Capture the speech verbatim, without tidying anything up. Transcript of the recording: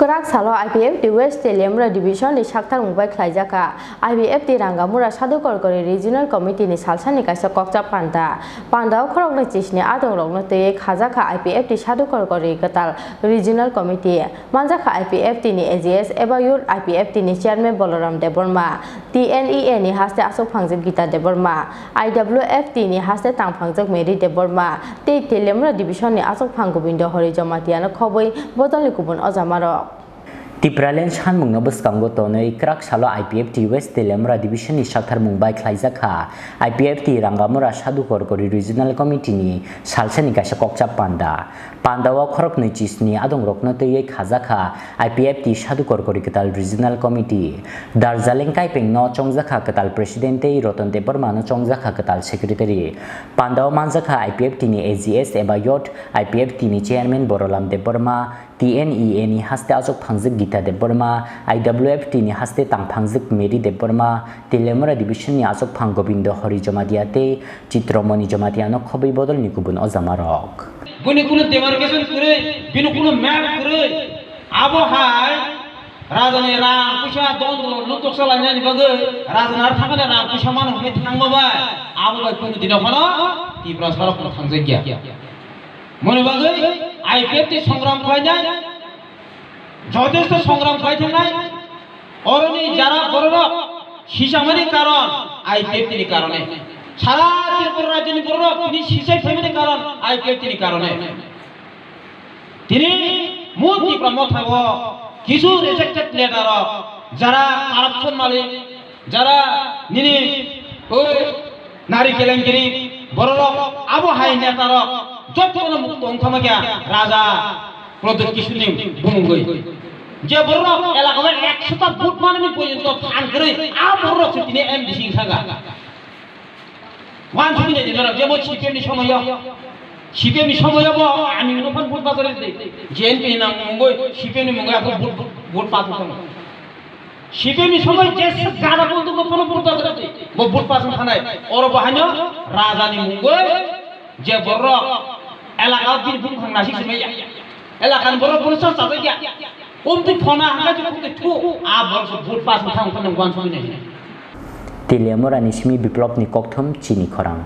Kwrak salo I P F T West Teliamura Division ni sakthar mungbai khlaijak kha. I P F T Rangamura Sadhu Korkori Regional Committee ni salsani kaisa kokchap panda. Panda o khoroknwi chisni adongrokno twiwi khajak kha I P F T Sadhu Korkori Kwtal Regional Committee. Manjak kha I P F T ni A G S eba Youth I P F T ni Chairman Balaram Debbarma, T N E A ni haste achuk phangjak Gita Debbarma, I W F T ni haste tang phangjak Mary Debbarma, tei Teliamura Division ni achuk phang Gobindo Hari Jamatia no khobwi bodol ni kubun ojamarok. Tipraland sanmungno bwskango tonwi kwrak salo I P F T West Teliamura Division ni sakthar mungbai khlaijak kha. I P F T Rangamura Sadhu Korkori Regional Committee ni salsani kaisa kokchap panda. Panda o khoroknwi chisni adongrokno twiwi khajak kha I P F T Sadhu Korkori Kwtal Regional Committee. Darjeeling Kaipeng no chongjak kha Kwtal President tei Ratan Debbarma no chongjak kha Kwtal Secretary. Panda o manjak kha I P F T ni A G S eba Youth I P F T ni Chairman Balaram Debbarma, T N E A ni haste achuk phangjak Gita Debbarma, I W F T ni haste tang phangjak Mary Debbarma, Teliamura Division ni achuk phang Gobindo Hari Jamatia tei Chitramoni Jamatia no khobwi bodol ni kubun ojamarok. Bini kuno demarcation kwrwi, bini kuno map kwrwi, abo hai rajani rang puisa dondro nuk toksa lainani bagwi rajani ar thangani rang puisa mano hwnwi thangma bai abo bai kuno dino phano Tiprasa rok no thangjak ya. Moni bagwi I P F T songram khlainai, jotesto songram khlai thangnai, oroni jara bororok sisamani karon I P F T ni karone. Sara Tripura rajyoni bororok tini sisai phaimani karon I P F T ni karone. Tini mul Tipra mothago kisu rejected leader rok, jara corruption malik, jara nini oi nari kelengkiri bororok abo hai netarok jottono mukto wngkha kya raja Pradyot Kishorni bumungwi. Je bororok elakao ekshota vote manani porjonto phan kwrwi a bororok se tini M D C wngkha. Wansukni nai norok jebo C P M ni somoyo, C P M ni somoyo bo ani no phan vote bajare de. J N P ni nang mungoi C P M ni mungoi ako vote, vote pass wngkha. C P M ni somoy je gada bonduk no phano vote bajare de. Bo vote pass wngkha nai. Oro bo haino raja ni mungoi je borok elaka bini bumkhang nasik se maya. Elakani borok bono chajak ya. Umtwi phona hangka je khukti thu, a borok se vote pass wngkha wngkha nang wansukni nai. Teliamura ni simi Biplop ni kokthum chini khorang.